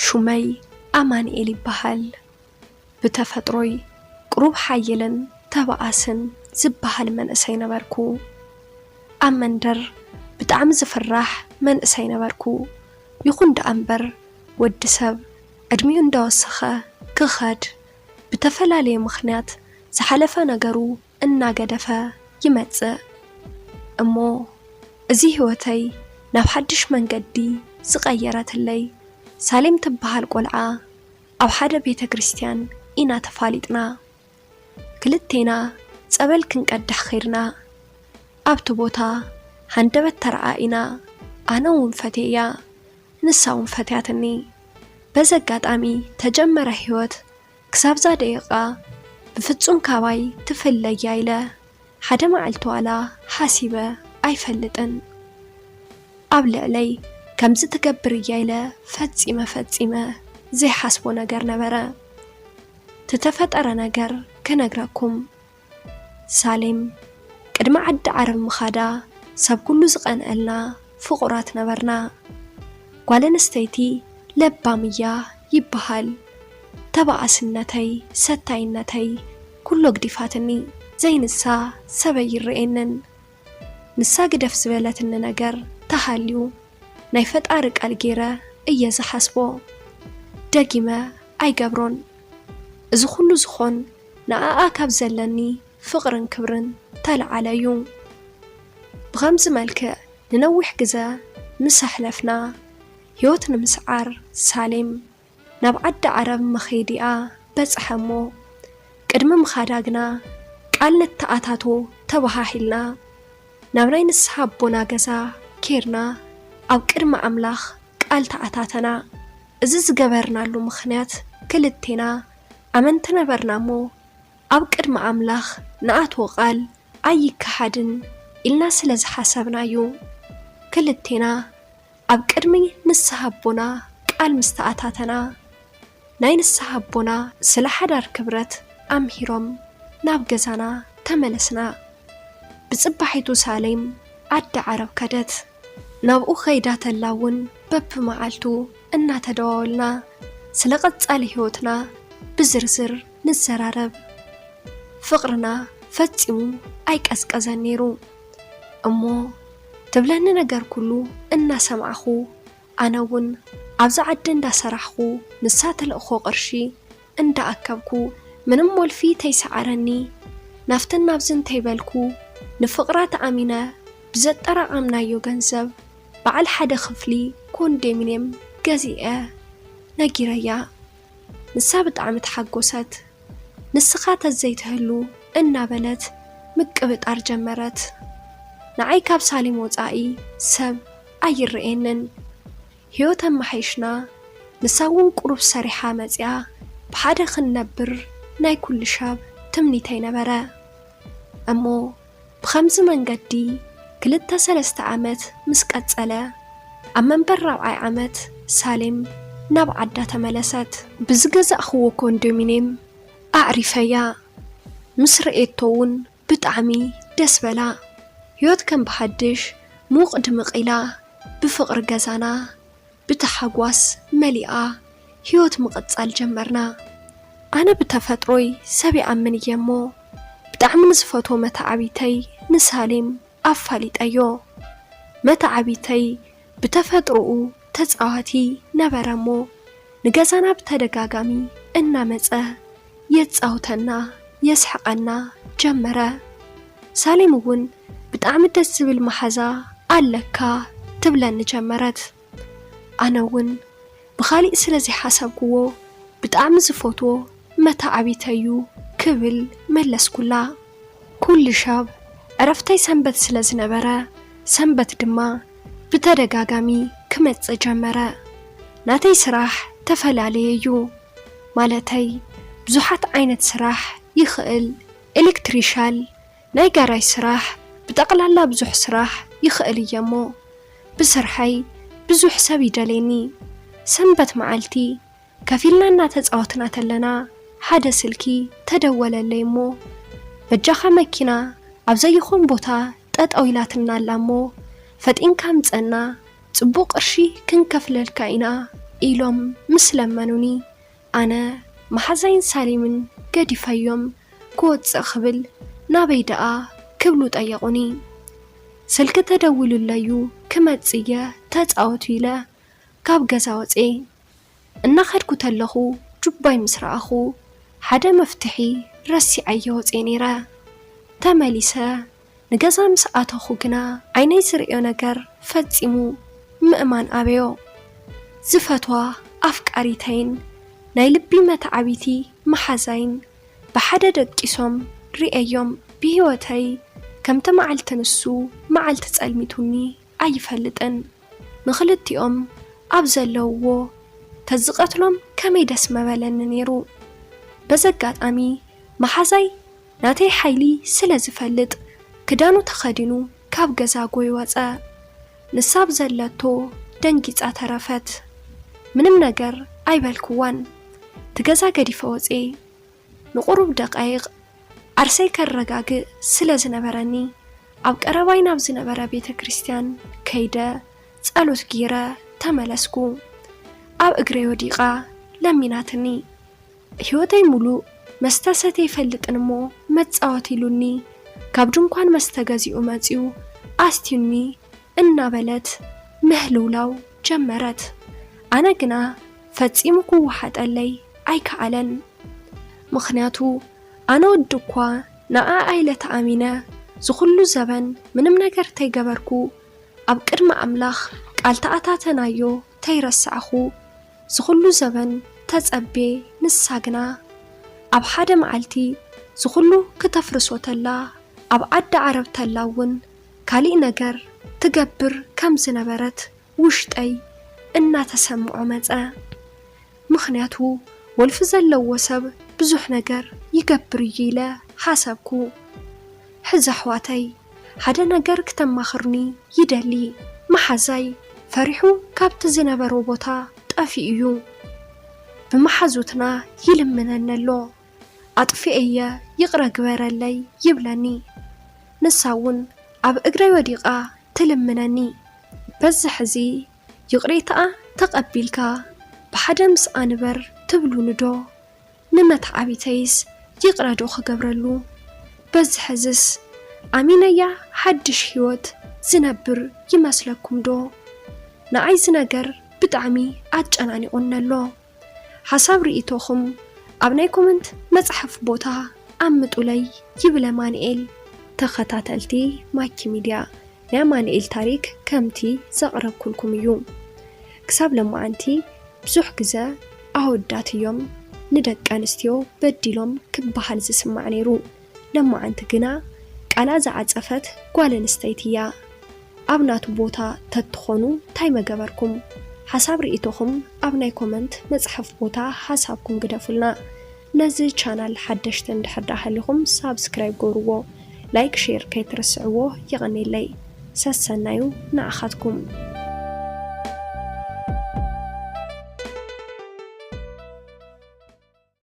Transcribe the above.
ሹመይ ኣማንኤል ይበሃል። ብተፈጥሮይ ቁሩብ ሓየልን ተባኣስን ዝበሃል መንእሰይ ነበርኩ። ኣብ መንደር ብጣዕሚ ዝፍራሕ መንእሰይ ነበርኩ። ይኹን ደኣ እምበር ወዲ ሰብ ዕድሚኡ እንዳወሰኸ ክኸድ ብተፈላለየ ምኽንያት ዝሓለፈ ነገሩ እናገደፈ ይመጽእ። እሞ እዚ ህይወተይ ናብ ሓድሽ መንገዲ ዝቐየረትለይ ሳሌም ትበሃል ቆልዓ ኣብ ሓደ ቤተ ክርስቲያን ኢና ተፋሊጥና። ክልቴና ጸበል ክንቀድሕ ኸድና። ኣብቲ ቦታ ሃንደበት ተረኣኢና። ኣነ እውን ፈትየያ፣ ንሳ እውን ፈትያትኒ። በዚ ኣጋጣሚ ተጀመረ ህይወት ክሳብዛ ደቂቃ ብፍጹም ካባይ ትፍለያ ኢለ ሓደ መዓልቲ ዋላ ሓሲበ ኣይፈልጥን። ኣብ ልዕለይ ከምዚ ትገብር እያ ኢለ ፈጺመ ፈጺመ ዘይሓስቦ ነገር ነበረ። ዝተፈጠረ ነገር ክነግረኩም። ሳሌም ቅድሚ ዓዲ ዓረብ ምኻዳ ሰብ ኩሉ ዝቐንኣልና ፍቑራት ነበርና። ጓል ኣንስተይቲ ለባም እያ ይበሃል። ተባኣስነተይ፣ ሰታይነተይ ኩሎ ግዲፋትኒ። ዘይንሳ ሰብ ኣይረኣየንን። ንሳ ግደፍ ዝበለትኒ ነገር ተሃልዩ ናይ ፈጣሪ ቃል ገይረ እየ ዝሓስቦ። ደጊመ ኣይገብሮን። እዚ ኩሉ ዝኾን ንኣኣ ካብ ዘለኒ ፍቕርን ክብርን ተለዓለ እዩ። ብኸምዚ መልክዕ ንነዊሕ ግዘ ምስ ኣሕለፍና፣ ህይወት ንምስዓር ሳሌም ናብ ዓዲ ዓረብ መኸይዲኣ በጽሐ እሞ፣ ቅድሚ ምኻዳ ግና ቃል ንተኣታቶ ተበሃሂልና። ናብ ናይ ንስሃ ኣቦና ገዛ ኬድና ኣብ ቅድሚ ኣምላኽ ቃል ተኣታተና። እዚ ዝገበርናሉ ምኽንያት ክልቴና ኣመንቲ ነበርና እሞ ኣብ ቅድሚ ኣምላኽ ንኣትዎ ቃል ኣይከሓድን ኢልና ስለ ዝሓሰብና እዩ። ክልቴና ኣብ ቅድሚ ንስሃ ኣቦና ቃል ምስ ተኣታተና፣ ናይ ንስሃ ኣቦና ስለ ሓዳር ክብረት ኣምሂሮም ናብ ገዛና ተመለስና። ብጽባሒቱ ሳሌም ዓዲ ዓረብ ከደት። ናብኡ ኸይዳ ተላ እውን በብመዓልቱ እናተደዋወልና ስለ ቀጻሊ ህይወትና ብዝርዝር ንዘራረብ። ፍቕርና ፈጺሙ ኣይቀዝቀዘን ነይሩ። እሞ ትብለኒ ነገር ኩሉ እናሰማዕኹ፣ ኣነ እውን ኣብዚ ዓዲ እንዳሰራሕኹ ንሳ ትልእኾ ቅርሺ እንዳኣከብኩ፣ ምንም ወልፊ ተይሰዓረኒ፣ ናብትን ናብዝን ተይበልኩ፣ ንፍቕራ ተኣሚነ ብዘጠራቐምናዮ ገንዘብ በዓል ሓደ ክፍሊ ኮንዶሚንየም ገዚኤ ነጊረያ። ንሳ ብጣዕሚ ተሓጎሰት። ንስኻ ተዘይትህሉ እናበለት ምቅብጣር ጀመረት። ንዓይ ካብ ሳሌም ወጻኢ ሰብ ኣይረኣየንን። ህይወት ኣመሓይሽና፣ ንሳ እውን ቁሩብ ሰሪሓ መጺኣ ብሓደ ክንነብር ናይ ኩሉ ሻብ ትምኒተይ ነበረ። እሞ ብኸምዚ መንገዲ ክልተ ሰለስተ ዓመት ምስ ቀጸለ፣ ኣብ መንበር ራብዓይ ዓመት ሳሌም ናብ ዓዳ ተመለሰት። ብዝገዛእኽዎ ኮንዶሚንየም ኣዕሪፈያ። ምስ ረኤቶ እውን ብጣዕሚ ደስ በላ። ህይወት ከም ብሓድሽ ሙቕ ድምቕ ኢላ፣ ብፍቕሪ ገዛና ብታሓጓስ መሊኣ ህይወት ምቕጻል ጀመርና። ኣነ ብተፈጥሮይ ሰብ ይኣምን እየ እሞ፣ ብጣዕሚ ንዝፈትዎ መተዓቢተይ ንሳሌም ኣፋሊጠዮ። መተዓቢተይ ብተፈጥሮኡ ተጻዋቲ ነበረ እሞ፣ ንገዛና ብተደጋጋሚ እናመጸ የጻውተና፣ የስሕቐና ጀመረ። ሳሌም እውን ብጣዕሚ ደስ ዝብል መሓዛ ኣለካ ትብለኒ ጀመረት። ኣነ እውን ብኻሊእ ስለ ዘይሓሰብክዎ፣ ብጣዕሚ ዝፈትዎ መተዓቢተይ እዩ ክብል መለስኩላ። ኩሉ ሻብ ዕረፍተይ ሰንበት ስለ ዝነበረ፣ ሰንበት ድማ ብተደጋጋሚ ክመጽእ ጀመረ። ናተይ ስራሕ ተፈላለየ እዩ። ማለተይ፣ ብዙሓት ዓይነት ስራሕ ይኽእል። ኤሌክትሪሻል፣ ናይ ጋራጅ ስራሕ፣ ብጠቕላላ ብዙሕ ስራሕ ይኽእል እየ እሞ፣ ብስርሐይ ብዙሕ ሰብ ይደልየኒ። ሰንበት መዓልቲ ከፊልና እናተጻወትና ተለና፣ ሓደ ስልኪ ተደወለለይ እሞ፣ በጃኻ መኪና ኣብ ዘይኾን ቦታ ጠጠው ኢላትና ኣላ እሞ፣ ፈጢንካ ምጸና፣ ጽቡቕ ቅርሺ ክንከፍለልካ ኢና ኢሎም ምስ ለመኑኒ፣ ኣነ መሓዛይን ሳሊምን ገዲፈዮም ክወጽእ ክብል፣ ናበይ ደኣ ክብሉ ጠየቑኒ። ስልኪ ተደዊሉለዩ ክመጽእ እየ ተጻወቱ ኢለ ካብ ገዛ ወጽኤ። እናኸድኩ ተለኹ ጁባይ ምስ ረኣኹ ሓደ መፍትሒ ረሲዐዮ ወጽኤ ነይረ። ተመሊሰ ንገዛ ምስ ኣተኹ ግና ዓይነይ ዝርእዮ ነገር ፈጺሙ ምእማን ኣበዮ። ዝፈትዋ ኣፍቃሪተይን ናይ ልቢ መተዓቢቲ መሓዛይን ብሓደ ደቂሶም ርእየዮም። ብህይወተይ ከምቲ መዓልቲ ንሱ መዓልቲ ጸልሚቱኒ ኣይፈልጥን። ንኽልቲኦም ኣብ ዘለውዎ ተዝቐትሎም ከመይ ደስ መበለኒ ነይሩ። በዚ ኣጋጣሚ መሓዛይ ናተይ ሓይሊ ስለ ዝፈልጥ ክዳኑ ተኸዲኑ ካብ ገዛ ጎይ ወጸ። ንሳ ኣብ ዘለቶ ደንጊጻ ተረፈት። ምንም ነገር ኣይበልክዋን። እቲ ገዛ ገዲፈ ወጽኤ። ንቑሩብ ደቃይቕ ዓርሰይ ከረጋግእ ስለ ዝነበረኒ፣ ኣብ ቀረባይ ናብ ዝነበረ ቤተ ክርስቲያን ከይደ ጸሎት ገይረ ተመለስኩ። ኣብ እግረይ ወዲቓ ለሚናትኒ። ህይወተይ ሙሉእ መስተ ሰትየ ኣይፈልጥን እሞ መጻወቲ ኢሉኒ ካብ ድንኳን መስተ ገዚኡ መጺኡ ኣስትዩኒ እናበለት ምህልውላው ጀመረት። ኣነ ግና ፈጺሙ ክወሓጠለይ ኣይከኣለን። ምኽንያቱ ኣነ ወዲ እኳ ንኣ ኣይለ ተኣሚነ ዝኹሉ ዘበን ምንም ነገር ተይገበርኩ ኣብ ቅድሚ ኣምላኽ ቃል ተኣታተናዮ ተይረሳዕኹ ዝኹሉ ዘበን ተጸቤ። ንሳ ግና ኣብ ሓደ መዓልቲ ዝኹሉ ክተፍርሶ ተላ ኣብ ዓዲ ዓረብ ተላ እውን ካሊእ ነገር ትገብር ከም ዝነበረት ውሽጠይ እናተሰምዖ መጸ። ምኽንያቱ ወልፊ ዘለዎ ሰብ ብዙሕ ነገር ይገብር እዩ ኢለ ሓሰብኩ። ሕዚ ኣሕዋተይ ሓደ ነገር ክተማኽርኒ ይደሊ። መሓዛይ ፈሪሑ ካብቲ ዝነበሮ ቦታ ጠፊኡ እዩ። ብመሓዙትና ይልምነኒ ኣሎ። ኣጥፊኤየ ይቕረ ግበረለይ ይብለኒ። ንሳ እውን ኣብ እግረይ ወዲቓ ትልምነኒ። በዚ ሕዚ ይቕሬታኣ ተቐቢልካ ብሓደ ምስኣ ንበር ትብሉኒ ዶ? ንመተዓቢተይስ ይቕረ ዶ ክገብረሉ? በዚ ሕዝስ ኣሚነያ ሓድሽ ህይወት ዝነብር ይመስለኩም ዶ? ንኣይ እዚ ነገር ብጣዕሚ ኣጨናኒቑኒ ኣሎ። ሓሳብ ርእይቶኹም ኣብ ናይ ኮመንት መጽሓፍ ቦታ ኣምጡለይ ይብል ኣማንኤል። ተኸታተልቲ ማኪ ሚድያ፣ ናይ ኣማንኤል ታሪክ ከምቲ ዘቕረብኩልኩም እዩ። ክሳብ ለማዓንቲ ብዙሕ ግዘ ኣወዳት እዮም ንደቂ ኣንስትዮ በዲሎም ክበሃል ዝስማዕ ነይሩ። ለማዓንቲ ግና ቃላ ዝዓጸፈት ጓል ኣንስተይቲ እያ። ኣብ ናቱ ቦታ ተትኾኑ ታይ መገበርኩም? ሓሳብ ርእይቶኹም ኣብ ናይ ኮመንት መጽሓፍ ቦታ ሓሳብኩም ግደፉልና። ነዚ ቻናል ሓደሽቲ እንድሕር ደኣ ሃሊኹም ሳብስክራይብ ገብርዎ፣ ላይክ ሼር ከይትርስዕዎ። የቐኔለይ። ሰሰናዩ ንዓኻትኩም።